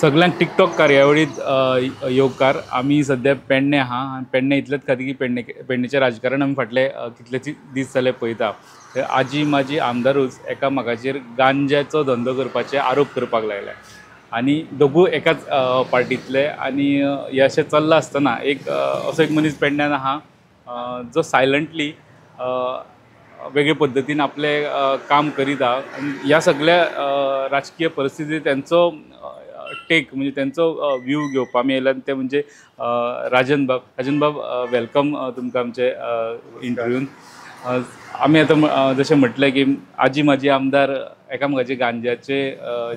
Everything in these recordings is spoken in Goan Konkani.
सगळ्यांक टिकटॉक कार्यावळीत येवकार. आमी सद्या पेडणे आहा आनी पेडणे इतलेच खातीर की पेडणेचें राजकारण आमी फाटले कितले दीस जाले पळयता. आजी माजी आमदारूच एकामेकाचेर गांज्याचो धंदो करपाचे आरोप करपाक लागले आनी दोगूय एकाच पार्टींतले. आनी हें अशें चल्लां आसतना एक असो एक मनीस पेडण्यान आहा जो सायलंटली वेगळे पद्दतीन आपलें काम करीत आहा. आनी ह्या सगळ्या राजकीय परिस्थितीत तेंचो टेक म्हणजे तेंचो व्यू घेवपा आमी येयला ते म्हणजे राजन बाब. राजन बाब, welcome तुमकां आमचे इंटरव्यून. आमी आतां जशें म्हटलें की आजी माजी आमदार एकामेकाचे गांज्याचे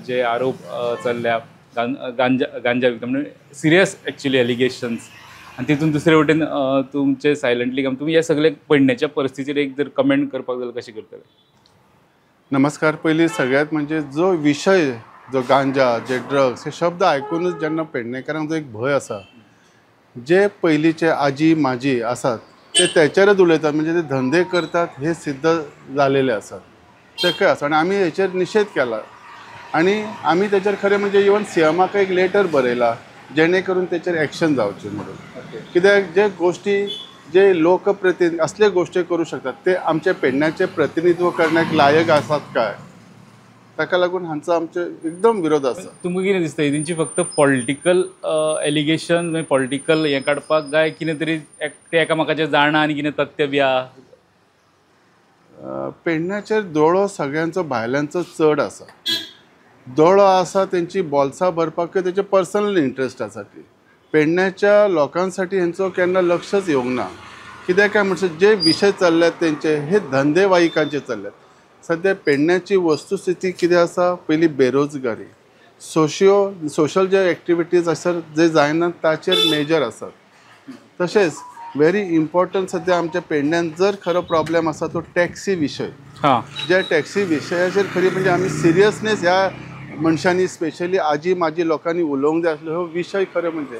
जे आरोप चल्ल्या, गांजा विकता म्हणजे सिरियस एक्चुली एलिगेशन्स, आनी तितून दुसरे वटेन तुमचे सायलंटली काम, तुमी हे सगळे पेडण्याच्या परिस्थितीर एक जर कमेंट करपाक जाल्यार कशें करतले? नमस्कार. पयलीं सगळ्यात म्हणजे जो विशय जो गांजा जे ड्रग्स हे शब्द आयकूनच जेन्ना पेडणेकारांक जो एक भंय आसा, जे पयलींचे आजी माजी आसात ते तेचेरच उलयतात, म्हणजे ते धंदे करतात हे सिद्ध जालेले आसात, ते खंय आसा. आनी आमी हेचेर निशेध केला आनी आमी तेचेर खरें म्हणजे इवन सीएमाक एक लेटर बरयला जेणे करून तेचेर एक्शन जावचें म्हणून. कित्याक जे गोश्टी जे लोकप्रतिनिधी असले गोश्टी करूं शकतात ते आमच्या पेडण्याचें प्रतिनिधित्व करण्याक लायक आसात काय, ताका लागून हांचो आमचे एकदम विरोध आसा. तुमकां कितें दिसता तेंची फक्त पॉलिटिकल एलिगेशन, मागीर पॉलिटिकल हें काडपाक काय कितें तरी ते एकामेकाचें जाणा आनी कितें तथ्य बी आहा? पेडण्याचेर दोळो सगळ्यांचो भायल्यांचो चड आसा. दोळो आसा तेंची बोल्सां भरपाक, तेचे पर्सनल इंट्रस्ट आसा. ती पेडण्याच्या लोकांसाठी हेंचो केन्ना लक्षच येवंक ना. कित्याक काय म्हणजे जे विशय चल्ल्यात तेंचे हे धंदेवाईकांचे चल्ल्यात. सद्या पेडण्याची वस्तुस्थिती कितें आसा, पयली बेरोजगारी, सोशल जे एक्टिविटीज आसात जे जायना ताचेर मेजर आसात. तशेंच व्हेरी इम्पॉर्टंट सद्या आमच्या पेडण्यान जर खरो प्रॉब्लेम आसा तो टॅक्सी विशय. ज्या टॅक्सी विशयाचेर खरी म्हणजे आमी सिरियसनेस ह्या मनशांनी स्पेशली आजी माजी लोकांनी उलोवंक जाय आसलो हो विशय. खरें म्हणजे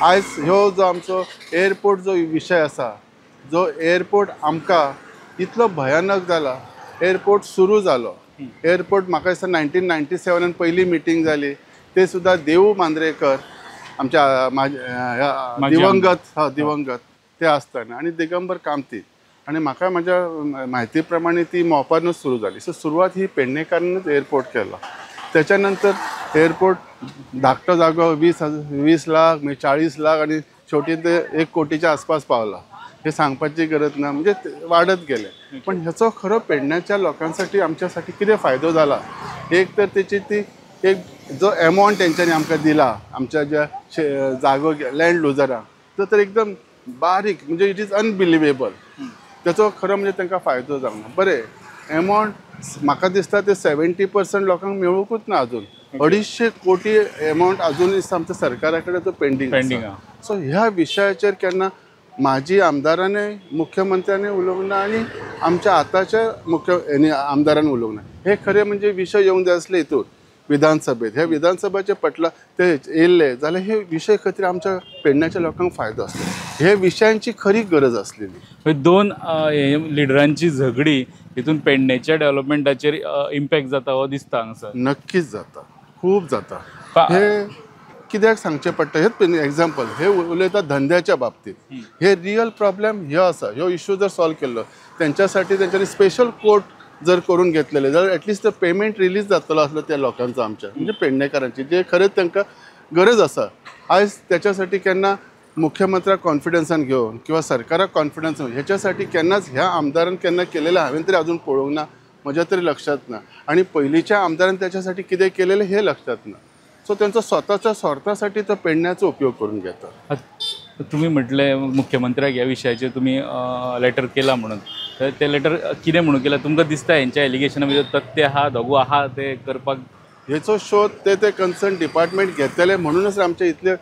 आयज ह्यो जो आमचो एअरपोर्ट जो विशय आसा, जो एअरपोर्ट आमकां इतलो भयानक जाला. एअरपोर्ट सुरू जालो, एअरपोर्ट म्हाका दिसता 1997 पयली मिटींग जाली, ते सुद्दां देवू मांद्रेकर आमच्या दिवंगत, हा दिवंगत ते आसतना, आनी दिगंबर कामती, आनी म्हाका म्हाज्या म्हायती प्रमाणे ती मोपानूच सुरू जाली. सो सुरवात ही पेडणेकारानूच एअरपोर्ट केला. त्याच्या नंतर एअरपोर्ट धाकटो जागो 20 लाख मागीर 40 लाख आनी शेवटी ते 1 कोटीच्या आसपास पावला. हे सांगपाची गरज ना, म्हणजे वाडत गेले. पण ह्याचो खरो पेडण्याच्या लोकांसाठी आमच्यासाठी कितें फायदो जाला, एक तर तेची ती एक जो एमावंट तेंच्यांनी आमकां दिला आमच्या ज्या जागो लँड लुजरांक, तो तर एकदम बारीक, म्हणजे it is unbelievable. त्याचो खरो म्हणजे तांकां फायदो जावंक ना. बरें एमावंट म्हाका दिसता ते 70% लोकांक मेळूंकूच ना अजून. 250 कोटी एमावंट अजून दिसता आमच्या सरकारा कडेन तो पेंडींग आसा. सो ह्या विशयाचेर केन्ना माजी आमदारांनी मुख्यमंत्र्यांनी उलोवंक ना आनी आमच्या आतांच्या मुख्य आमदारान उलोवंक ना. हे खरें म्हणजे विशय येवंक जाय आसले हितून विधानसभेत. हे विधानसभेचे पटला ते येयल्ले जाल्यार हे विशय खातीर आमच्या पेडण्याच्या लोकांक फायदो आसलो. हे विशयांची खरी गरज आसलेली. दोन लिडरांची झगडी हितून पेडण्याच्या डेव्हलपमेंटाचेर इम्पॅक्ट जाता हो दिसता हांगासर? नक्कीच जाता, खूब जाता. हे कित्याक सांगचें पडटा, हेच एग्जाम्पल हे उलयता धंद्याच्या बाबतीत. हे रियल प्रॉब्लेम ह्यो आसा. ह्यो इश्यू जर सॉल्व केल्लो तेंच्यासाठी तेंच्यांनी स्पेशल कोर्ट जर करून घेतलेले जाल्यार एटलिस्ट ते पेमेंट रिलीज जातलो आसलो त्या लोकांचो, आमच्या म्हणजे पेडणेकारांची जे खरेंच तांकां गरज आसा. आयज त्याच्यासाठी केन्ना मुख्यमंत्र्याक कॉन्फिडन्सान घेवन किंवा सरकाराक कॉन्फिडन्स घेवन ह्याच्यासाठी केन्नाच ह्या आमदारान केन्ना केलेलें हांवें तरी अजून पळोवंक ना, म्हज्या तरी लक्षांत ना. आनी पयलींच्या आमदारान त्याच्यासाठी कितें केलेलें हें लक्षांत ना. सो तेंचो स्वताच्या स्वार्थासाठी तो पेडण्याचो उपयोग करून घेता. तुमी म्हटलें मुख्यमंत्र्याक ह्या विशयाचेर तुमी लेटर केला म्हणून, तर ते लेटर कितें म्हणून केलां? तुमकां दिसता हेंच्या एलिगेशना भितर तथ्य आहा, दगो आहा ते करपाक? हेचो शोध ते ते कन्सर्न डिपार्टमेंट घेतले म्हणूनच आमचे इतले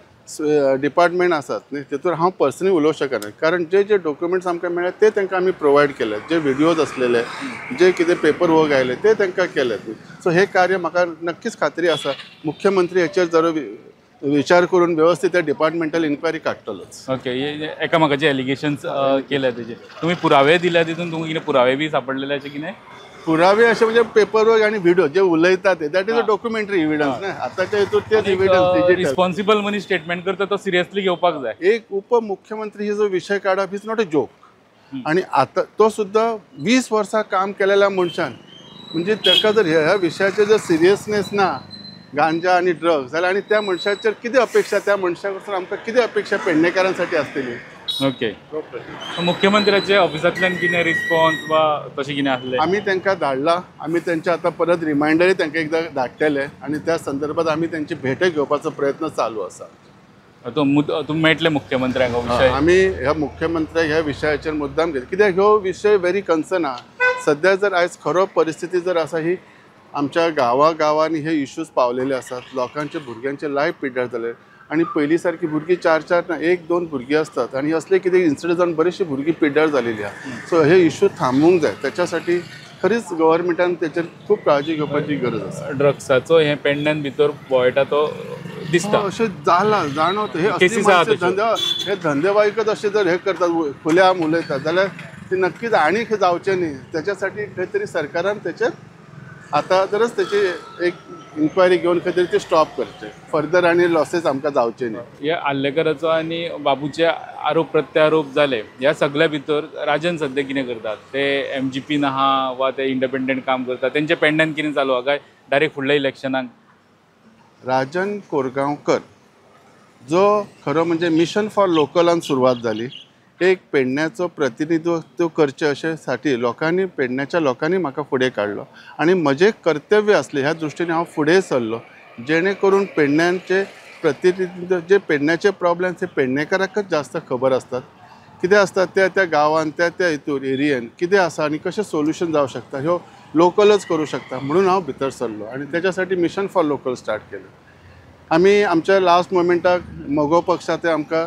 डिपार्टमेंट आसात न्ही, तेतूर हांव पर्सनली उलोवंक शकना. कारण जे जे डॉक्युमेंट्स आमकां मेळ्ळे ते तांकां आमी प्रोवायड केले, जे व्हिडियोज आसलेले, जे कितें पेपर वर्क आयले ते तांकां केले. सो हे कार्य म्हाका नक्कीच खात्री आसा मुख्यमंत्री हेचेर जर विचार करून व्यवस्थित त्या डिपार्टमेंटल इन्क्वायरी काडटलोच. ओके, एकामेकाचे एलिगेशन्स केले तेजे तुमी पुरावे दिल्या, तितून तुमकां कितें पुरावे बी सापडलेले अशें कितें? पुरावे अशे म्हणजे पेपर वर्क आणि व्हिडिओ जे उलयता ते that is a documentary evidence ना. आताच्या हितून तेच इव्हिडन्स डिजिटल. रिस्पॉन्सिबल मनीस स्टेटमेंट करता तो सिरियसली घेवपाक जाय. एक उपमुख्यमंत्री ही जो विशय काडप is not a joke. आणि आता तो सुद्धा 20 वर्सां काम केलेल्या मनशान म्हणजे ताका जर ह्या विशयाचेर जर सिरियसनेस ना गांजा आणि ड्रग्स जाल्यार आनी त्या मनशाचेर कितें अपेक्षा, त्या मनशा कडसून आमकां कितें अपेक्षा पेडणेकारांसाठी आसतली. ओके, मुख्यमंत्र्याच्या ऑफिसांतल्यान कितें रिस्पॉन्स वा तशें कितें आसलें? आमी तांकां धाडला, आमी तेंच्या आतां परत रिमायंडरूय तांकां एकदां धाडटले आनी त्या संदर्भात आमी तेंची भेटय घेवपाचो प्रयत्न चालू आसा. तुमी मेळटले मुख्यमंत्र्यांक हो विशय? आमी ह्या मुख्यमंत्र्याक ह्या विशयाचेर मुद्दाम घेतले कित्याक ह्यो विशय व्हेरी कन्सर्न आहा. सद्या जर आयज खरो परिस्थिती जर आसा ही आमच्या गांवा गांवांनी हे इश्यूज पावलेले आसात, लोकांचे भुरग्यांचे लायफ पिड्ड्यार जाले आनी पयलीं सारकी भुरगीं 4-4 ना 1-2 भुरगीं आसतात आनी असले कितें इन्सिडंट जावन बरीचशी भुरगीं पिड्ड्यार जालेली आहा. सो हे इश्यू थांबोवंक जाय, त्याच्यासाठी खरीच गव्हर्मेंटान तेचेर खूब काळजी घेवपाची गरज आसा. ड्रग्साचो हे पेडण्यान भितर बोळटा तो दिसता, अशें जालां जाणवता. हे असले धंदेवाईकच अशें जर हे करतात खुल्याआम उलयतात जाल्यार ते नक्कीच आनीक हे जावचें न्ही. त्याच्यासाठी खंय तरी सरकारान तेचेर आतां तरच तेची एक इन्क्वायरी घेवन खंय तरी ते स्टॉप करचे, फर्दर आनी लॉसेस आमकां जावचे न्ही. ह्या आर्लेकराचो आनी बाबूचे आरोप प्रत्यारोप जाले, ह्या सगळ्या भितर राजन सद्या कितें करतात? ते MGP आहा वा ते इंडिपेंडंट काम करतात? तेंच्या पेडण्यान कितें चालू आहा काय डायरेक्ट फुडल्या इलेक्शनाक? राजन कोरगांवकर जो खरो म्हणजे मिशन फॉर लोकलान सुरवात जाली, एक पेडण्याचो प्रतिनिधित्व करचें अशें साठी लोकांनी पेडण्याच्या लोकांनी म्हाका फुडें काडलो आनी म्हजें कर्तव्य आसलें ह्या दृश्टीन हांव फुडें सरलो, जेणे करून पेडण्याचे प्रतिनिधित्व जे पेडण्याचे प्रॉब्लेम्स हे पेडणेकाराकच जास्त खबर आसतात, कितें आसता त्या त्या गांवान त्या त्या हितूर एरियेन कितें आसा आनी कशें सोल्युशन जावं शकता ह्यो लोकलच करूं शकता म्हणून हांव भितर सरलो आनी तेच्यासाठी मिशन फॉर लोकल स्टार्ट केलें. आमी आमच्या लास्ट मोमेंटाक मगो पक्षा ते आमकां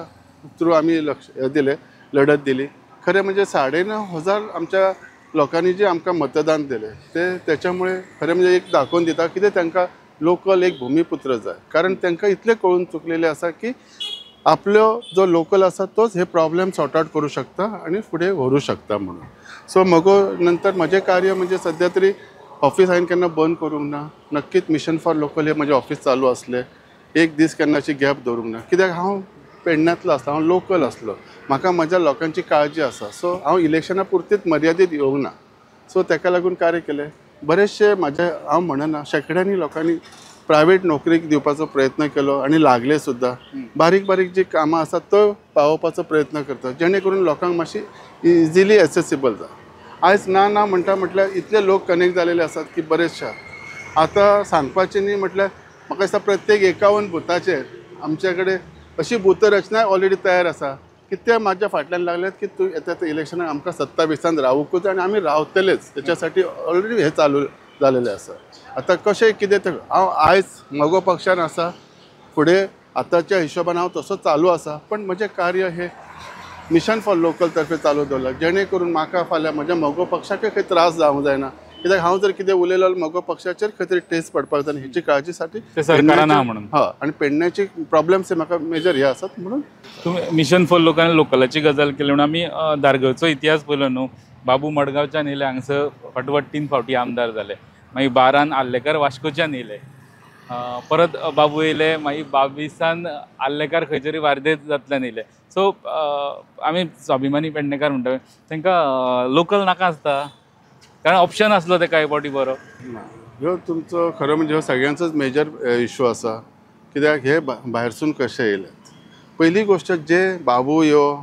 थ्रू आमी लक्ष दिलें, लढत दिली. खरें म्हणजे 9,500 आमच्या लोकांनी जे आमकां मतदान दिलें ते त्याच्यामुळे खरें म्हणजे एक दाखोवन दिता कितें तांकां लोकल एक भुमीपुत्र जाय, कारण तांकां इतलें कळून चुकलेलें आसा की आपलो जो लोकल आसा तोच हे प्रॉब्लेम सॉर्ट आउट करूं शकता आनी फुडें व्हरूं शकता म्हणून. सो मगो नंतर म्हजें कार्य म्हणजे सद्या तरी ऑफिस हांवें केन्ना बंद करूंक ना, नक्कीच मिशन फॉर लोकल हे म्हजें ऑफिस चालू आसलें, एक दीस केन्ना अशी गॅप दवरूंक ना, कित्याक हांव पेडण्यांतलो आसलो, हांव लोकल आसलो, म्हाका म्हज्या लोकांची काळजी आसा. सो हांव इलेक्शना पुरतीच मर्यादीत येवंक ना. सो ताका लागून कार्य केलें. बरेचशे म्हाजे हांव म्हणना शेंकड्यांनी लोकांनी प्रायवेट नोकरीक दिवपाचो प्रयत्न केलो आनी लागले सुद्दां. बारीक बारीक जी कामां आसात तो पावोवपाचो प्रयत्न करता जेणे करून लोकांक मातशी इजिली एसेसिबल जाता. आयज ना ना म्हणटा म्हटल्यार इतले लोक कनेक्ट जालेले आसात की बरेचशे आतां सांगपाचें न्ही म्हटल्यार म्हाका दिसता प्रत्येक 51 बुथाचेर आमचे कडेन अशी बूथ रचना ऑलरेडी तयार आसा की ते म्हाज्या फाटल्यान लागल्यात की तूं येता त्या इलेक्शनाक आमकां 27 रावूंकूच आनी आमी रावतलेच, तेच्यासाठी ऑलरेडी हें चालू जालेलें आसा. आतां कशें कितें तें हांव आयज मगो पक्षान आसा, फुडें आतांच्या हिशोबान हांव तसो चालू आसा, पण म्हजें कार्य हें मिशन फॉर लोकल तर्फे चालू दवरलां जेणे करून म्हाका फाल्यां म्हज्या मगो पक्षाकय खंय त्रास जावंक जायना, कित्याक हांव जर कितें उलयलो जाल्यार मगो पक्षाचेर खंय तरी ठेस पडपाक जाय हेची काळजी साठी सरकारान म्हणून हय आनी पेडण्याचे प्रॉब्लेम्स हे म्हाका मेजर हे आसात म्हणून. तुमी मिशन फॉर लोकल आनी लोकलाची गजाल केली म्हणून आमी दारगांवचो इतिहास पळयलो न्हू. बाबू मडगांवच्यान येयले हांगसर फाटोफाट 3 फावटी आमदार जाले, मागीर 12 आर्लेकर वास्कोच्यान येयले, परत बाबू येयले, मागीर 22 आर्लेकर खंय तरी वार्देत जातल्यान येयले. सो आमी स्वाभिमानी पेडणेकार म्हणटा तांकां लोकल नाका आसता, कारण ऑप्शन आसलो ते कांय फावटी बरो. ह्यो तुमचो खरो म्हणजे हो सगळ्यांचोच मेजर इशू आसा, कित्याक हे भायरसून कशे येयल्यात. पयली गोश्ट जे बाबू यो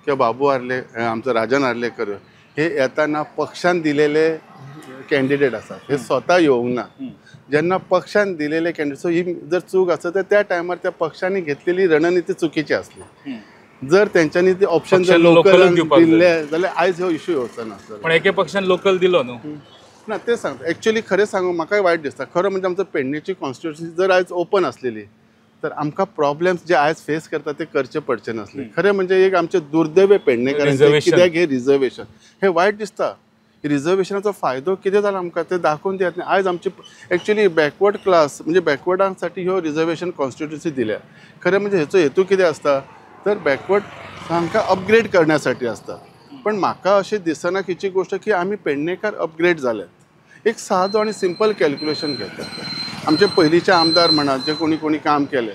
किंवा बाबू आर्ले आमचो राजन आर्लेकर हे येताना पक्षान दिलेले कॅन्डिडेट आसात, हे स्वता येवंक ना. जेन्ना पक्षान दिलेले कॅन्डिडेट, सो ही जर चूक आसत तर त्या टायमार त्या पक्षांनी घेतलेली रणनिती चुकीची आसली. जर तेंच्यांनी ते ऑप्शन जर लोकल दिल्ले जाल्यार आयज हो इशू येवचो नासलो. पण एके पक्षान लोकल दिलो न्हू ना, ते सांगता एक्चुअली खरें सांगू म्हाकाय वायट दिसता. खरो म्हणजे आमचो पेडणेची कॉन्स्टिट्युन्सी जर आयज ओपन आसलेली तर आमकां प्रॉब्लेम्स जे आयज फेस करता ते करचे पडचे नासले. खरें म्हणजे एक आमचें दुर्दैव पेडणेकारांचें, कित्याक हें रिजर्वेशन हें वायट दिसता. रिजर्वेशनाचो फायदो कितें जाला आमकां तें दाखोवन दियात न्ही. आयज आमची एक्चुअली बॅकवर्ड क्लास म्हणजे बॅकवर्डांसाठी ह्यो रिजर्वेशन कॉन्स्टिट्युन्सी दिल्या. खरें म्हणजे हेचो हेतू कितें आसता तर बॅकवर्ड हांकां अपग्रेड करण्यासाठी आसता. पण म्हाका अशें दिसना खंयची गोश्ट की आमी पेडणेकार अपग्रेड जाल्यात. एक सादो आनी सिंपल कॅल्क्युलेशन घेतात. आमचे पयलींचे आमदार म्हणात जे कोणी कोणी काम केलें,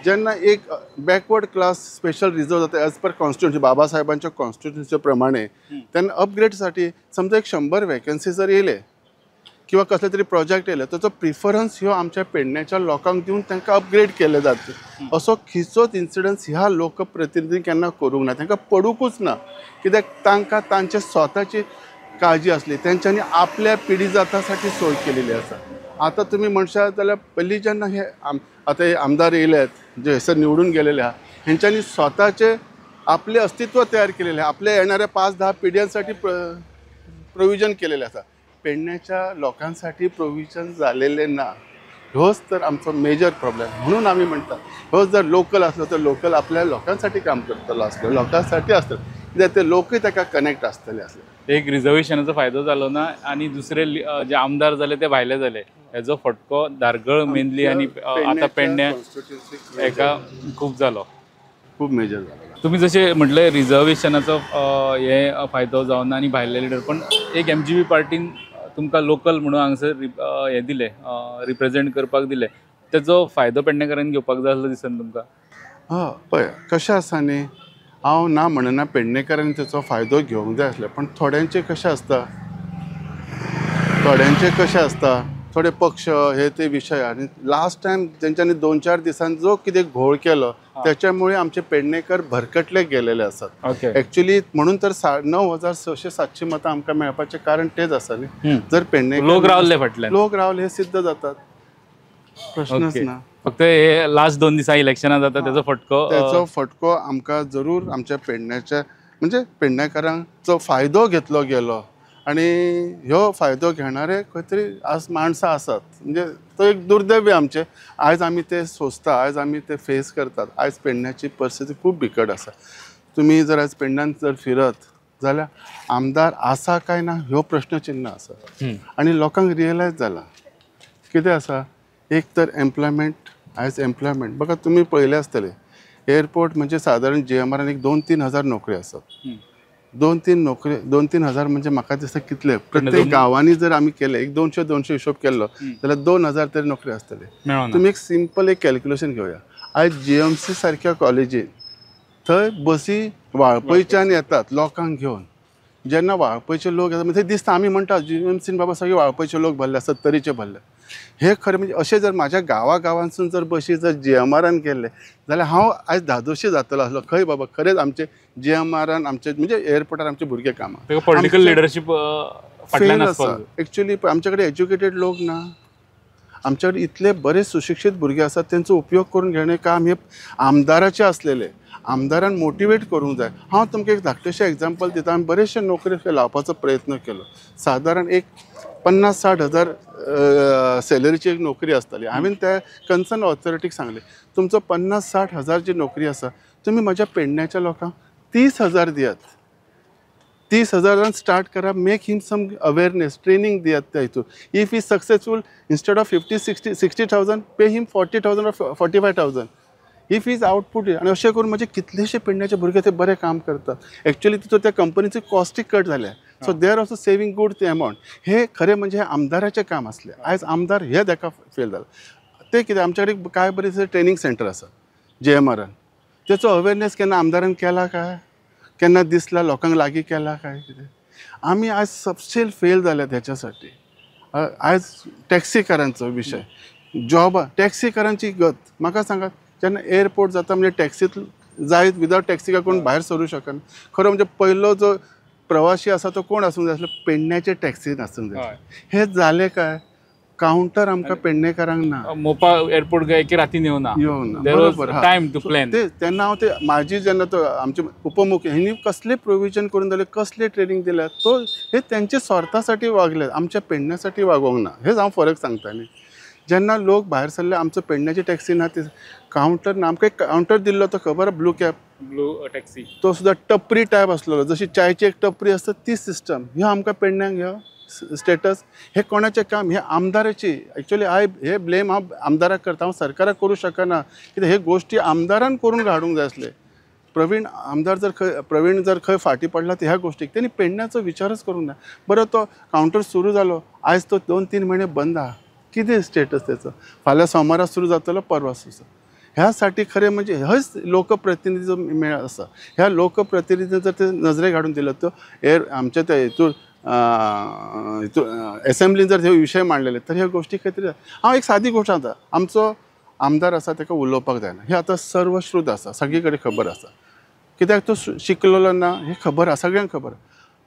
जेन्ना एक बॅकवर्ड क्लास स्पेशल रिजर्व जाता एज पर कॉन्स्टिट्युन्सी, बाबासाहेबांच्या कॉन्स्टिट्युन्सी प्रमाणे, तेन्ना अपग्रेडसाठी समजा एक 100 वेकन्सी जर येयले किंवा कसले तरी प्रोजेक्ट येयले, ताचो प्रिफरन्स ह्यो आमच्या पेडण्याच्या लोकांक दिवन तांकां अपग्रेड केले जाता. असो खंयचोच इन्सिडन्स ह्या लोकप्रतिनिधी केन्ना करूंक ना, तांकां पडुंकूच ना, कित्याक तांकां तांचे स्वताची काळजी आसली, तेंच्यांनी आपल्या पिढी जातासाठी सोय केलेली आसा. आतां तुमी म्हणशात जाल्यार पयलीं जेन्ना हे आतां हे आमदार येयल्यात जे हयसर निवडून गेलेले आहा, हेंच्यांनी स्वताचे आपलें अस्तित्व तयार केलेलें, आपल्या येणाऱ्या 5-10 पिढ्यांसाठी प्रोविजन केलेलें आसा. पेडण्याच्या लोकांसाठी प्रोविजन जालेलें ना, होच तर आमचो मेजर प्रॉब्लेम. म्हणून आमी म्हणटा हो जर लोकल आसलो तर लोकल आपल्या लोकांसाठी काम करतलो आसलो, लोकांसाठी आसतलो, कित्याक ते लोकूय ताका कनेक्ट आसतले आसले. एक रिजर्वेशनाचो फायदो जालो ना आनी दुसरे जे आमदार जाले ते भायले जाले, हेजो फटको धारगळ मेनली आनी आतां पेडण्या एका खूब जालो, खूब मेजर जालो. तुमी जशें म्हटलें रिजर्वेशनाचो हे फायदो जावना आनी भायले लिडर, पण एक MGP पार्टीन तुमकां लोकल म्हणून हांगासर हें दिलें, रिप्रेजेंट करपाक दिलें, तेजो फायदो पेडणेकारांनी घेवपाक जाय आसलो दिसना तुमकां? हय, पळय कशें आसा न्ही, हांव ना म्हणना पेडणेकारांनी तेचो फायदो घेवंक जाय आसलो, पण थोड्यांचें कशें आसता, थोड्यांचें कशें आसता, थोडे पक्ष हे ते विशय, आनी लास्ट टायम तेंच्यांनी 2-4 दिसांनी जो कितें घोळ केलो त्याच्यामुळे आमचे पेडणेकर भरकटले गेलेले आसात एक्चुअली. म्हणून तर 9,600-700 मतां आमकां मेळपाचें कारण तेच आसा न्ही. जर पेडणेकर लोक रावले फाटल्यान, लोक रावले हे सिद्ध जातात, प्रश्नच ना. फक्त हे लास्ट 2 दिसां इलेक्शनां जाता तेजो फटको, तेचो फटको आमकां जरूर आमच्या पेडण्याच्या म्हणजे पेडणेकारांचो फायदो घेतलो गेलो, आनी ह्यो फायदो घेणारे खंय तरी आज माणसां आसात, म्हणजे तो एक दुर्दैवी आमचें. आयज आमी ते सोंसता, आयज आमी ते फेस करतात. आयज पेडण्याची परिस्थिती खूब बिकट आसा. तुमी जर आयज पेडण्यान जर फिरत जाल्यार आमदार आसा काय ना ह्यो प्रश्नचिन्ह आसा, आनी लोकांक रियलायज जाला कितें आसा. एक तर एम्प्लॉयमेंट, आयज एम्प्लॉयमेंट बघा तुमी पळयलें आसतलें, एअरपोर्ट म्हणजे सादारण GMRन एक 2-3 हजार नोकरी आसात. 2-3 नोकरी, 2-3 हजार म्हणजे म्हाका दिसता कितले प्रत्येक गांवांनी जर आमी केले एक 200-200 हिशोब केल्लो जाल्यार 2000 तरी नोकरी आसतले. तुमी एक सिंपल एक कॅल्क्युलेशन घेवया, आयज GMC सारक्या कॉलेजीन थंय बसी वाळपयच्यान येतात लोकांक घेवन, जेन्ना वाळपयचे लोक येतात म्हणजे दिसता आमी म्हणटा GMCन बाबा सगळे वाळपयचे लोक भरले, 70चे भरले. हे खरें म्हणजे अशें जर म्हाज्या गांवा गांवांसून जर बशी जर GMRन केल्ले जाल्यार हांव आयज धादोशी जातलो आसलो. खंय बाबा खरेंच आमचे GMRन आमचे म्हणजे एअरपोर्टार आमचे भुरगे कामां, पॉलिटिकल लिडरशीप फेल आसा एक्चुअली. आमचे कडेन एज्युकेटेड लोक ना, आमचे कडेन इतले बरे सुशिक्षीत भुरगे आसात, तेंचो उपयोग करून घेणें काम हे आमदाराचें आसलेलें. आमदारान मोटिवेट करूंक जाय. हांव तुमकां एक धाकटेशें एग्जाम्पल दिता. आमी बरेचशे नोकरी लावपाचो प्रयत्न केलो, सादारण एक 50-60 हजार सॅलरीची एक नोकरी आसताली. हांवें त्या कन्सर्न ऑथॉरिटीक सांगलें, तुमचो 50-60 हजार जी नोकरी आसा तुमी म्हज्या पेडण्याच्या लोकांक 30 हजार दियात, 30 हजारान स्टार्ट करा, make him some awareness training दियात त्या हितून. If he successful instead of 50-60,000 pay him 40,000 or 45,000 if is output. आनी अशें करून म्हणजे कितलेशे पेडण्याचे भुरगे ते बरें काम करतात. एक्चुअली तितून त्या कंपनीची कॉस्टूय कट जाल्या, so they are also saving good ते अमावंट. हे खरें म्हणजे आमदाराचें काम आसलें. आयज आमदार हे ताका फेल जाला. ते कितें आमचे कडेन कांय बरें ट्रेनींग सेंटर आसा GMRन, तेचो अवेरनेस केन्ना आमदारान केला काय, केन्ना दिसला लोकांक लागीं केला काय कितें. आमी आयज सबस्टेल फेल जाल्यात हेच्यासाठी. आयज टॅक्सीकारांचो विशय, जॉबा टॅक्सीकारांची गत म्हाका सांगात, जेन्ना एअरपोर्ट जाता म्हणजे टॅक्सीत जायत विदावट टॅक्सी कोण भायर सरूं शकना. खरो म्हणजे पयलो जो प्रवासी आसा तो कोण आसूंक जाय आसलो, पेडण्याचे टॅक्सीन आसूंक जाय. हे जालें काय कावंटर आमकां पेडणेकारांक ना. मोपा एअरपोर्ट एके रातीन येवना, येवना, बरोबर. Time to plan. ते तेन्ना हांव ते म्हाजी जेन्ना तो आमचे उपमुख्य हेणी कसले प्रोविजन करून दिलें, कसले ट्रेनींग दिल्या, तो हे तेंचे स्वार्थासाठी वागले, आमच्या पेडण्यासाठी वागोवंक ना. हेच हांव फरक सांगता न्ही. जेन्ना लोक भायर सरले आमचो पेडण्याची टॅक्सी ना, ते कावंटर ना, आमकां एक कावंटर दिल्लो तो खबर ब्लू कॅब, ब्लू टॅक्सी, तो सुद्दां टपरी टायप आसलेलो, जशी चायची एक टपरी आसता ती सिस्टम. ह्यो आमकां पेडण्यांक ह्यो स्टेटस, हे कोणाचें काम, हे आमदाराची. एक्चुअली I हे ब्लेम हांव आमदाराक करता, हांव सरकाराक करूं शकना, कित्याक हे गोश्टी आमदारान करून हाडूंक जाय आसले. प्रवीण आमदार जर खंय प्रवीण जर खंय फाटीं पडला तर ह्या गोश्टीक तेणी पेडण्याचो विचारच करूंक ना. बरो तो कावंटर सुरू जालो, आयज तो 2-3 म्हयने बंद आहा, कितें स्टेटस तेचो? फाल्यां सोमारा सुरू जातलो, परवा सुरू. ह्या साठी खरें म्हणजे हच लोकप्रतिनिधी जो मेळ आसा, ह्या लोकप्रतिनिधी जर ते नजरेक हाडून दिलो तो एर आमच्या त्या हितूर एसेंब्लीन जर हे विशय मांडलेले तर ह्या गोश्टी खंय तरी. हांव एक सादी गोश्ट सांगता, आमचो आमदार आसा ताका उलोवपाक जायना, हें आतां सर्वश्रुत आसा, सगळे कडेन खबर आसा. कित्याक तो शिकलेलो ना हें खबर आसा, सगळ्यांक खबर आसा.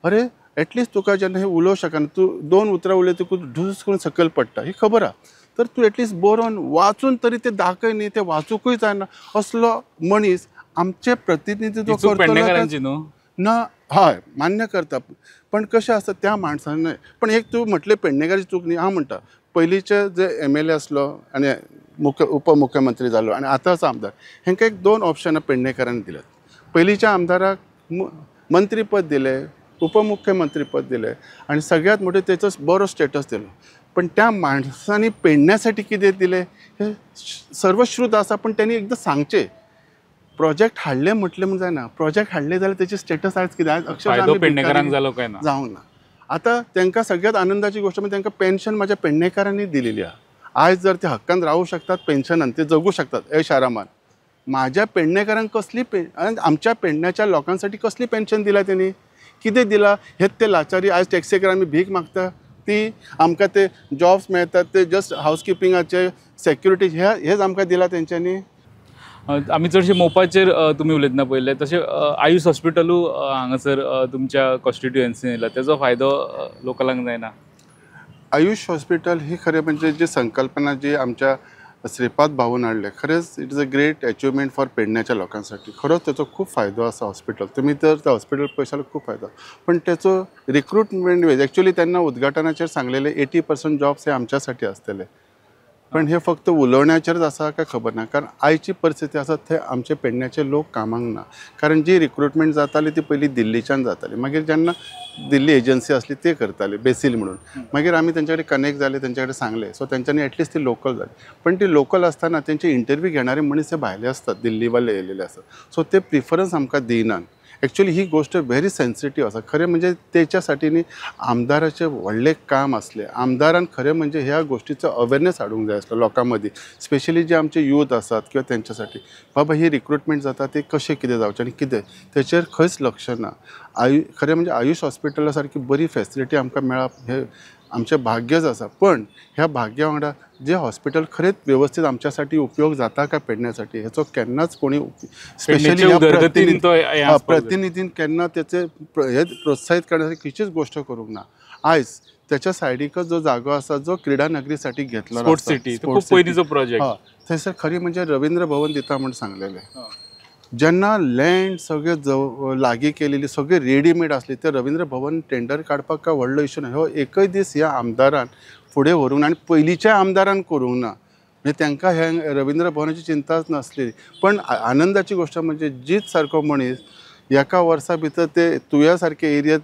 अरे एटलिस्ट तुका जेन्ना हें उलोवंक शकना, तूं 2 उतरां उलयतकूच ढूस करून सकयल पडटा, ही खबर आसा. तर तूं एटलिस्ट बरोवन वाचून तरी ते दाखय न्ही, ते वाचूंकूय जायना असलो मनीस आमचे प्रतिनिधित्व करतलो ना. हय मान्य करता, पण कशें आसता त्या माणसान. पण एक तूं म्हटलें पेडणेकाराची चूक न्ही, हांव म्हणटा पयलींचे जे MLA आसलो आनी उपमुख्यमंत्री जालो आनी आतांचो आमदार, हेंकां एक 2 ऑप्शनां पेडणेकारांनी दिल्यात. पयलींच्या आमदाराक मंत्रीपद दिलें, उपमुख्यमंत्रीपद दिलें आनी सगळ्यांत मोठें तेचो बरो स्टेटस दिलो. पण त्या माणसांनी पेडण्यासाठी कितें दिलें हें सर्वश्रुत आसा. पण तेणी एकदां सांगचें, प्रोजेक्ट हाडले म्हटलें म्हूण जायना, प्रोजेक्ट हाडले जाल्यार तेचे स्टेटस आयज कितें, आयज अक्षरशः पेडणेकारांक जालो काय ना, जावंक ना. आतां तांकां सगळ्यांत आनंदाची गोश्ट म्हणजे तांकां पेन्शन म्हाज्या पेडणेकारांनी दिलेली आहा. आयज जर ते हक्कान रावूं शकतात पेन्शनान, ते जगू शकतात ऐश आरामान. म्हाज्या पेडणेकारांक कसली आमच्या पेडण्याच्या लोकांसाठी कसली पेन्शन दिला तेणी, कितें दिलां? हेच ते लाचारी आयज टॅक्सीकर आमी भीक मागता, ती आमकां ते जॉब्स मेळटात ते जस्ट हावसकिपिंगाचे सेक्युरिटी हेच आमकां दिला तेंच्यांनी. आमी चडशे मोपाचेर तुमी उलयतना पळयलें, तशें आयुष हॉस्पिटलूय हांगासर तुमच्या कॉन्स्टिट्युएन्सीन येयला, तेजो फायदो लोकलांक जायना. आयुष हॉस्पिटल ही खरें म्हणजे जी संकल्पना जी आमच्या श्रीपाद भाऊन हाडले, खरेंच it is a great achievement for पेडण्याच्या लोकांसाठी. खरोच तेचो खूब फायदो आसा हॉस्पिटल, तुमी तर त्या हॉस्पिटल पळयशाल खूब फायदो. पण तेचो रिक्रुटमेंट वेज एक्चुअली तेन्ना उद्घाटनाचेर सांगलेले 80% जॉब्स हे आमच्यासाठी आसतले, पण हे फक्त उलोवण्याचेरच आसा काय खबर ना. कारण आयची परिस्थिती आसा थंय आमचे पेडण्याचे लोक कामाक ना, कारण जी रिक्रुटमेंट जाताली ती पयलीं दिल्लीच्यान जाताली, मागीर जेन्ना दिल्ली एजन्सी आसली ते करताले बेसील म्हणून, मागीर आमी तेंच्या कडेन कनेक्ट जाले, तेंच्या कडेन सांगलें, सो तेंच्यांनी एटलिस्ट ती लोकल जाली. पण ती लोकल आसतना तेंचे इंटरव्यू घेणारे मनीस हे भायले आसतात, दिल्लीवाले येयलेले आसतात, सो ते प्रिफरन्स आमकां दिनात. एक्चुअली ही गोष्ट व्हेरी सेन्सिटीव आसा. खरें म्हणजे तेच्यासाठी न्ही आमदाराचें व्हडलें काम आसलें. आमदारान खरें म्हणजे ह्या गोष्टीचो अवेरनेस हाडूंक जाय आसलो लोकां मदीं, स्पेशली जे आमचे यूथ आसात किंवा तेंच्यासाठी, बाबा ही रिक्रुटमेंट जाता ते कशें कितें जावचें आनी कितें, तेचेर खंयच लक्ष ना. खरें म्हणजे आयुष हॉस्पिटला सारकी बरी फेसिलिटी आमकां मेळप हें आमचें भाग्यच आसा. पण ह्या भाग्या वांगडा जे हॉस्पिटल खरेंच व्यवस्थित आमच्यासाठी उपयोग जाता काय पेडण्यासाठी हेचो केन्नाच कोणी स्पेशली प्रतिनिधीन केन्ना तेचे हे प्रोत्साहित करण्यासाठी खंयचीच गोष्ट करूंक ना. आयज त्याच्या सायडीकच जो जागो आसा जो क्रीडा नगरीसाठी घेतलो, स्पोर्ट्स सिटी, खूब पयलींचो प्रोजेक्ट, थंयसर खरी म्हणजे रवींद्र भवन दिता म्हूण सांगलेलें. जेन्ना लँड सगळे लागीं केलेली, सगळे रेडीमेड आसली, ते रवींद्र भवन टेंडर काडपाक काय व्हडलो इशू ना. हो एकय दीस ह्या आमदारान फुडें व्हरूंक ना आनी पयलींच्या आमदारान करूंक ना, म्हणजे तांकां हे रवींद्र भवनाची चिंताच नासली. पण आनंदाची गोश्ट म्हणजे जीत सारको मनीस एका वर्सा भितर ते तुया सारके एरियेंत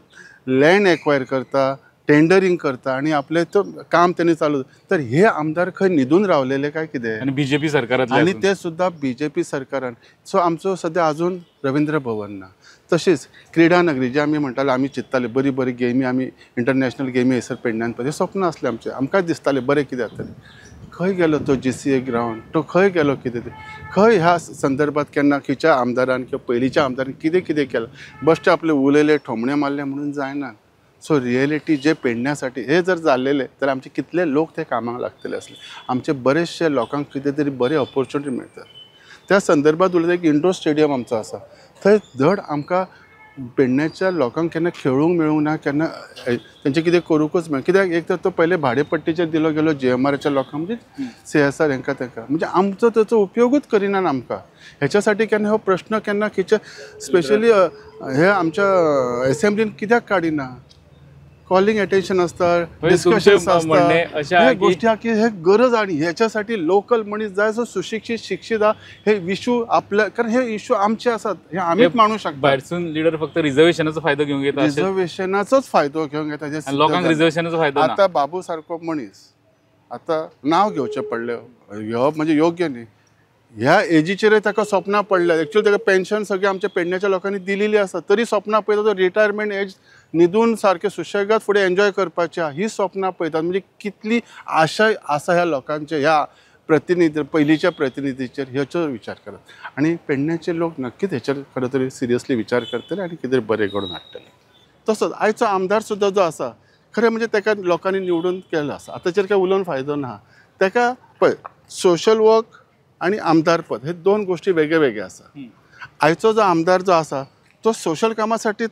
लँड एक्वायर करता, टेंडरिंग करता आनी आपलें तो काम तेणी चालू. तर हे आमदार खंय न्हिदून रावलेले काय कितें? आनी बीजेपी सरकारांतले, आनी ते सुद्दां बीजेपी सरकारान. सो आमचो सद्या अजून रवींद्र भवन ना. तशीच क्रीडा नगरी जे आमी म्हणटाले, आमी चिंत्ताले बरी बरी गेमी, आमी इंटरनॅशनल गेमी हयसर पेडण्यान पळय, स्वप्न आसलें आमचें, आमकां दिसतालें बरें कितें जातलें. खंय गेलो तो GCA ground, तो खंय गेलो कितें तें, खंय ह्या संदर्भात केन्ना खंयच्या आमदारान किंवा पयलींच्या आमदारान कितें कितें केलां? बश्टे आपले उलयले, ठोमणे मारले म्हणून जायना. सो रियलिटी जे पेडण्यासाठी हे जर जाल्लेले तर आमचे कितले लोक ते कामाक लागतले आसले, आमचे बरेचशे लोकांक कितें तरी बरे ऑपॉर्च्युनिटी मेळटात. त्या संदर्भात उलयता एक इंडोर स्टेडियम आमचो आसा, थंय धड आमकां पेडण्याच्या लोकांक केन्ना खेळूंक मेळूंक ना, केन्ना तेंचें कितें करूंकच मेळना. कित्याक एक तर तो पयले भाडेपट्टीचेर दिलो गेलो GMRच्या लोकांक, म्हणजे CSR हेंकां तेंकां, म्हणजे आमचो तेचो उपयोगूच करिना आमकां. हेच्यासाठी केन्ना हो प्रश्न केन्ना खंयच्या स्पेशली हे आमच्या एसेंब्लीन कित्याक काडिना? कॉलिंग अटेन्शन आसता, डिस्कशन आसता, ह्या गोष्टी की हे गरज. आणि ह्याच्यासाठी लोकल मनीस जाय जो सुशिक्षित शिक्षित आहा, हे इशू आपल्या, कारण हे इशू आमचे आसात, हे आमीच मांडू शकता. भायरसून लिडर फक्त रिझर्वेशनाचो फायदो घेवंक येता, रिझर्वेशनाचोच फायदो घेवंक येता, लोकांक रिझर्वेशनाचो फायदो. आतां बाबू सारको मनीस, आतां नांव घेवचें पडलें, घेवप म्हणजे योग्य न्ही. ह्या एजीचेरय ताका सपनां पडल्या. एक्चुअली ताका पेन्शन सगळें आमच्या पेडण्याच्या लोकांनी दिलेली आसा, तरी सपनां पळयता तो रिटायरमेंट एज न्हिदून सारकें सुशेगाद फुडें एन्जॉय करपाचें ही सपनां पळयतात. म्हणजे कितली आशा आसा ह्या लोकांचे, ह्या प्रतिनिधी पयलींच्या प्रतिनिधीचेर हेचो विचार करात. आनी पेडण्याचे लोक नक्कीच हेचेर खरें तरी सिरियसली विचार करतले आनी कितें बरें घडोवन हाडटले. तसोच आयचो आमदार सुद्दां जो आसा खरें म्हणजे ताका लोकांनी निवडून केलो आसा, आतांचेर काय उलोवन फायदो ना. ताका पळय सोशल वर्क आनी आमदारपद हे दोन गोष्टी वेगळे वेगळे आसा. आयचो जो आमदार जो आसा तो सोशल कामासाठी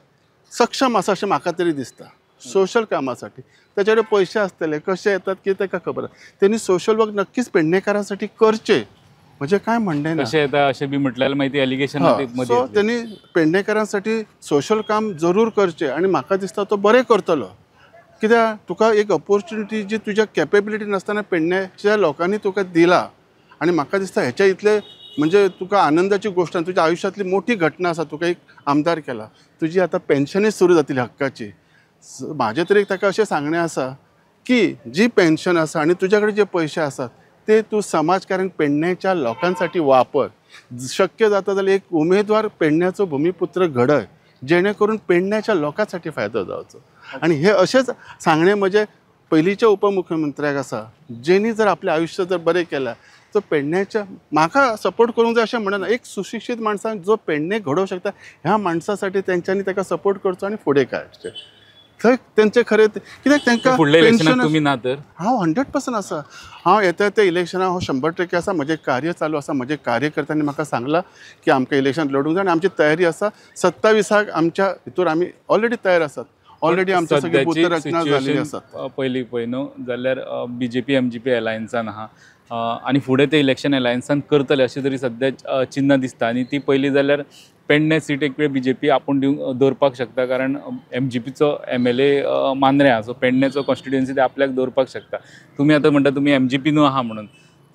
सक्षम आसा अशें म्हाका तरी दिसता. सोशल कामासाठी ताचे कडेन पयशे आसतले, कशे येतात की ताका खबर आसा. तेणी सोशल वर्क नक्कीच पेडणेकारांसाठी करचे, म्हणजे काय म्हणणें ना. कशें येता अशें बी म्हटल्यार मागीर एलिगेशन. सो तेणी पेडणेकारांसाठी सोशल काम जरूर करचें आनी म्हाका दिसता तो बरें करतलो. कित्याक तुका एक ऑपोर्चुनिटी जी तुज्या कॅपेबिलिटी नासतना पेडण्याच्या लोकांनी तुका दिला आनी म्हाका दिसता हेच्या इतले म्हणजे तुका आनंदाची गोष्ट आनी तुज्या आयुश्यांतली मोठी घटना आसा, तुका एक आमदार केला, तुजी आतां पेन्शनूय सुरू जातली हक्काची. म्हाजें तरी ताका अशें सांगणें आसा की जी पेन्शन आसा आनी तुज्या कडेन जे पयशे आसात ते तूं समाजकारण पेडण्याच्या लोकांसाठी वापर. शक्य जाता जाल्यार एक उमेदवार पेडण्याचो भुमीपुत्र घडय, जेणे करून पेडण्याच्या लोकांसाठी फायदो जावचो. आनी हे अशेंच सांगणें म्हजें पयलींच्या उपमुख्यमंत्र्याक आसा, जेणी जर आपलें आयुश्य जर बरें केलां तो पेडण्याच्या म्हाका सपोर्ट करूंक जाय अशें म्हणना, एक सुशिक्षीत माणसान जो पेडणे घडोवंक शकता ह्या माणसासाठी तेंच्यांनी ताका सपोर्ट करचो आनी फुडें काडचें. थंय तेंचें खरें कित्याक तांकां फुडल्या इलेक्शनाक तुमी ना तर हांव 100% आसा. हांव येता त्या इलेक्शनाक हांव 100% आसा. म्हजें कार्य चालू आसा, म्हजे कार्यकर्त्यांनी म्हाका सांगलां की आमकां इलेक्शन लडूंक जाय आनी आमची तयारी आसा. 27 आमच्या हितूर आमी ऑलरेडी तयार आसात, ऑलरेडी आमच्या सगळी बूथ रचना जाल्ली आसा. पयलीं पळय न्हू जाल्यार बीजेपी एमजीपी अलायन्सान आहा आनी फुडें ते इलेक्शन अलायन्सान करतले अशें तरी सद्या चिन्ह दिसता. आनी ती पयली जाल्यार पेडणे सीट एक वेळ बीजेपी आपूण दिवंक दवरपाक शकता, कारण एमजीपीचो MLA Mandrem आहा, सो पेडण्याचो कॉन्स्टिट्युएन्सी ते आपल्याक दवरपाक शकता. तुमी आतां म्हणटा तुमी एमजीपी न्हू आहा म्हणून,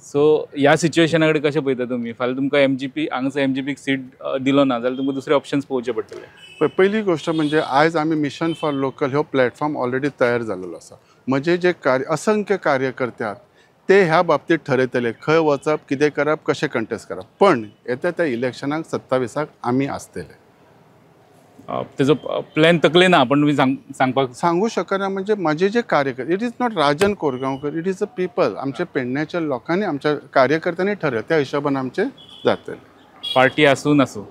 सो ह्या सिच्युएशना कडेन कशें पळयता तुमी? फाल्यां तुमकां एमजीपी हांगासर एमजीपीक सीट दिलो ना जाल्यार तुमकां दुसरे ऑप्शन्स पळोवचे पडटले. पयली गोश्ट म्हणजे आयज आमी मिशन फॉर लोकल हो प्लॅटफॉर्म ऑलरेडी तयार जाल्लो आसा. म्हजे जे कार्य असंख्य कार्यकर्ते आहात ते ह्या बाबतीत ठरयतले खंय वचप, कितें करप, कशें कंटेस्ट करप. पण येता त्या इलेक्शनाक 27 आमी आसतले. तेजो प्लॅन तकले ना पण तुमी सांगपाक सांगू शकना. म्हणजे म्हजे जे कार्यकर्ते, it is not Rajan Korgaonkar, it is a people. आमच्या पेडण्याच्या लोकांनी, आमच्या कार्यकर्त्यांनी ठरयलें, त्या हिशोबान आमचें जातलें. पार्टी आसूं नासूं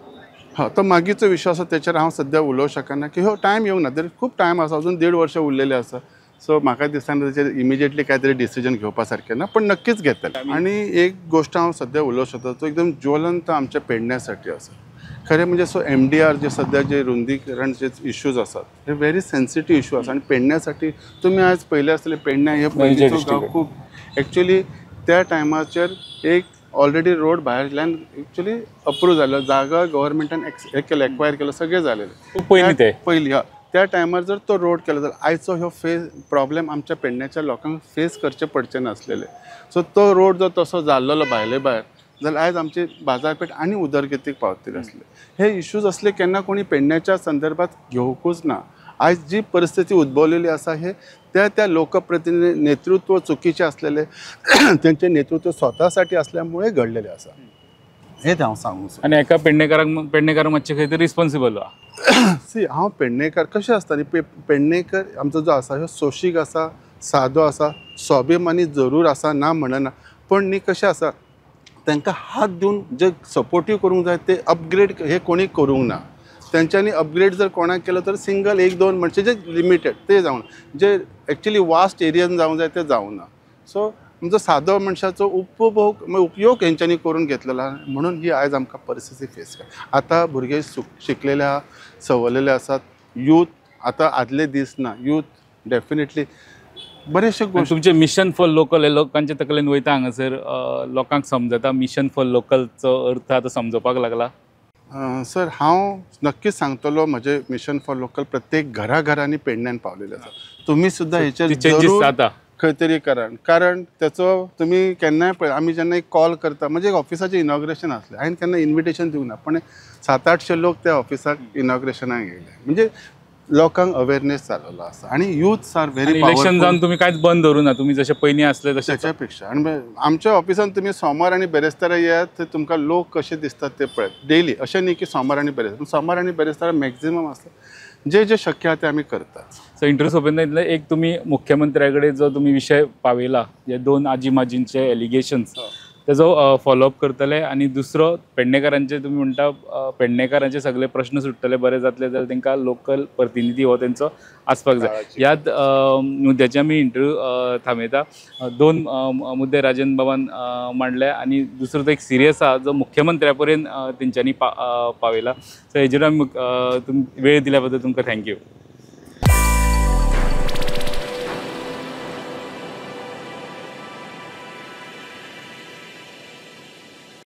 हां, तो मागीरचो विशय आसा, तेचेर हांव सद्या उलोवंक शकना की हो टायम येवंक ना, तरी खूब टायम आसा, अजून 1.5 वर्सां उरलेलें आसा. सो म्हाका दिसना तेचेर इमिजिएटली काय तरी डिसिजन घेवपा सारकें ना, पण नक्कीच घेतले. आनी एक गोश्ट हांव सद्या उलोवंक शकता, तो एकदम ज्वलंत आमच्या पेडण्यासाठी आसा. खरें म्हणजे सो MDR जे सद्या जे रुंदीकरण जे इश्यूज आसात हे व्हेरी सेन्सिटीव इश्यू आसा. आनी पेडण्यासाठी तुमी आयज पळयलें आसतलें, पेडण्या हे पयलींचो गांव खूब एक्चुअली त्या टायमाचेर एक ऑलरेडी रोड भायल्यान एक्चुअली अप्रूव जाल्लो, जागा गव्हर्मेंटान हे केलें, एक्वायर केलो, सगळें जालेलें पयलीं ते पयलीं. हय, त्या टायमार जर तो रोड केलो जाल्यार आयचो हो फेस प्रॉब्लेम आमच्या पेडण्याच्या लोकांक फेस करचे पडचे नासलेले. सो तो रोड जर तसो जाल्लो भायले भायर जाल्यार आयज आमची बाजारपेठ आनी उदरगतीक पावतली आसले. हे इश्यूज असले केन्ना कोणी पेडण्याच्या संदर्भात घेवंकूच ना. आयज जी परिस्थिती उद्भवलेली आसा हे त्या त्या लोकप्रतिनिधी नेतृत्व चुकीचें आसलेलें, तेंचें नेतृत्व स्वतासाठी असल्यामुळे घडलेलें आसा, हें हांव सांगूंक सोदतां. आनी एका पेडणेकाराक मातशें खंय तरी रिस्पोन्सिबल आहा. सी, हांव पेडणेकार कशें आसता न्ही, पेडणेकर आमचो जो आसा ह्यो सोशीक आसा, सादो आसा, स्वाभिमानी जरूर आसा, ना म्हणना, पण न्ही कशें आसा तांकां हात दिवन जे सपोर्टीव करूंक जाय ते अपग्रेड हे कोणी करूंक ना. तेंच्यांनी अपग्रेड जर कोणाक केलो तर सिंगल 1-2 मनशे जे लिमिटेड ते जावना, जे एक्चुअली वास्ट एरियन जावंक जाय ते जावना. सो आमचो सादो मनशाचो उपभोग उपयोग हेंच्यांनी करून घेतलेलो आहा, म्हणून ही आयज आमकां परिस्थिती फेस कर. आतां भुरगे शिकलेले आहा, सवरलेले आसात, यूथ आतां आदले दीस ना, यूथ डेफिनेटली बरेचशे गोश्टी. तुमचें मिशन फॉर लोकल हे लोकांच्या तकलेन वयता हांगासर, लोकांक समजता मिशन फॉर लोकलचो अर्थ आतां समजपाक लागला? सर, हांव नक्कीच सांगतलो म्हजें मिशन फॉर लोकल प्रत्येक घराघरांनी पेडण्यान पावलेलें आसा. तुमी सुद्दां हेचेर चेंजीस जाता खंय तरी, कारण तेचो तुमी केन्नाय पळय, आमी जेन्ना एक कॉल करता, म्हणजे एक ऑफिसाचें इनॉग्रेशन आसलें, हांवें केन्ना इन्विटेशन दिवंक ना, पण 700-800 लोक त्या ऑफिसाक इनॉग्रेशनाक येयले. म्हणजे लोकांक अवेरनेस जाल्लो आसा आनी युथ्स are very election जावन तुमी कांयच बंद दवरूं ना, तुमी जशे पयलीं आसले तशें त्याच्या पेक्षा. आनी आमच्या ऑफिसान तुमी सोमार आनी बेरेस्तारा येयात, थंय तुमकां लोक कशे दिसतात ते पळयात डेली. अशें न्ही की सोमार आनी बेरेस्तार, सोमार आनी बेरेस्तारा मॅक्झिमम आसता. जे जे शक्य आहा ते आमी करतात. सो इंटरव्यू सोंपयतना इतलें एक, तुमी मुख्यमंत्र्या कडेन जो तुमी विशय पावयला, जे दोन आजी माजींचे एलिगेशन्स, तेजो फॉलोअप करतले. आनी दुसरो पेडणेकारांचे तुमी म्हणटा पेडणेकारांचे सगळे प्रश्न सुट्टले, बरे जातले जाल्यार तांकां लोकल प्रतिनिधी हो तेंचो आसपाक जाय. ह्याच मुद्द्याचे आमी इंटरव्यू थांबयता. दोन मुद्दे राजन बाबान मांडले आनी दुसरो तो एक सिरियस आहा जो मुख्यमंत्र्या पर्यंत तेंच्यांनी पावयला. सो हेजेर आमी वेळ दिल्या बद्दल तुमकां thank you.